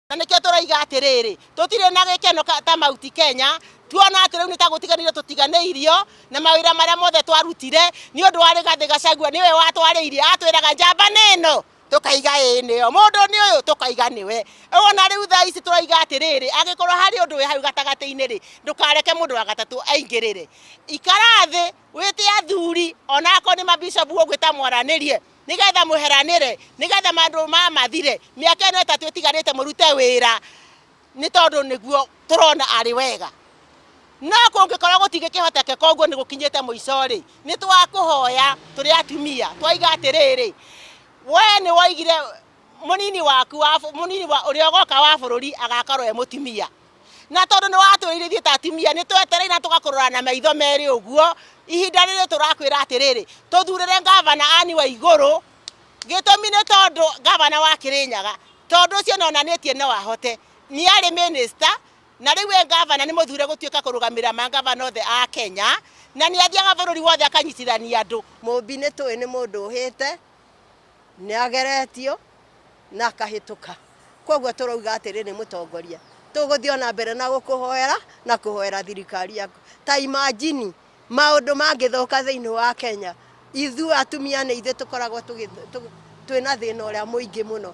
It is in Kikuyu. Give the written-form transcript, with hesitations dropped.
Na nĩkĩo tũroiga atĩrĩrĩ, tũtirĩ na gĩkeno ta Mount Kenya, tuona atĩ rĩu nĩ ta gũtiganĩrio tũtiganĩirio na mawĩra marĩa mothe twarutire nĩ ũndũ wa Rigathĩ Gachagua, nĩwe watwarĩirie, atwĩraga njamba nĩ ĩno, tũkaiga ĩĩ nĩyo, mũndũ nĩ ũyũ, tũkaiga nĩwe. Ona rĩu thaa ici tũroiga atĩrĩrĩ, angĩkorwo harĩ ũndũ wĩ hau gatagatĩ-inĩ rĩ, ndũkareke mũndũ wa gatatũ aingĩrĩre. Ikara thĩ, wĩte athuri, ona akorwo nĩ mabishopu ũgwĩta mwaranĩrie, nĩgetha mũheranĩre, nĩgetha maũndũ maya mathire, mĩaka ĩno ĩtatũ ĩtigarĩte mũrute wĩra, nĩ tondũ nĩguo tũrona arĩ wega. No kũngĩkorwo gũtingĩkĩhotekeka ũguo nĩ gũkinyĩte mũico rĩ, nĩ twakũhoya tũrĩ atumia, twaiga atĩrĩrĩ, we nĩ woigire mũnini waku wa mũnini wa ũrĩa ũgoka wa bũrũri agakorwo e mũtumia. Na tondũ nĩ watwĩrire ithuĩ ta atumia nĩ twetereire na tũgakũrora na maitho merĩ ũguo, ihinda rĩrĩ tũrakwĩra atĩrĩrĩ, tũthurĩre ngavana Anne Waigũrũ, gĩtũmi nĩ tondũ ngavana wa Kĩrĩnyaga, tondũ ũcio nĩ onanĩtie no ahote, nĩ arĩ minister, na rĩu e ngavana nĩ mũthure gũtuĩka kũrũgamĩrĩra mangavana othe a Kenya, na nĩ athiaga bũrũri wothe akanyitithania andũ. Mũmbi nĩ tũĩ nĩ mũndũ ũhĩte, nĩ ageretio na akahĩtũka. Kwoguo tũrauga atĩrĩ nĩ mũtongoria. Tũgũthiĩ ona mbere na gũkũhoera na kũhoera thirikari yaku. Ta imagine maũndũ mangĩthũka thĩinĩ wa Kenya, ithuĩ atumia nĩ ithuĩ tũkoragwo twĩna thĩna ũrĩa mũingĩ mũno.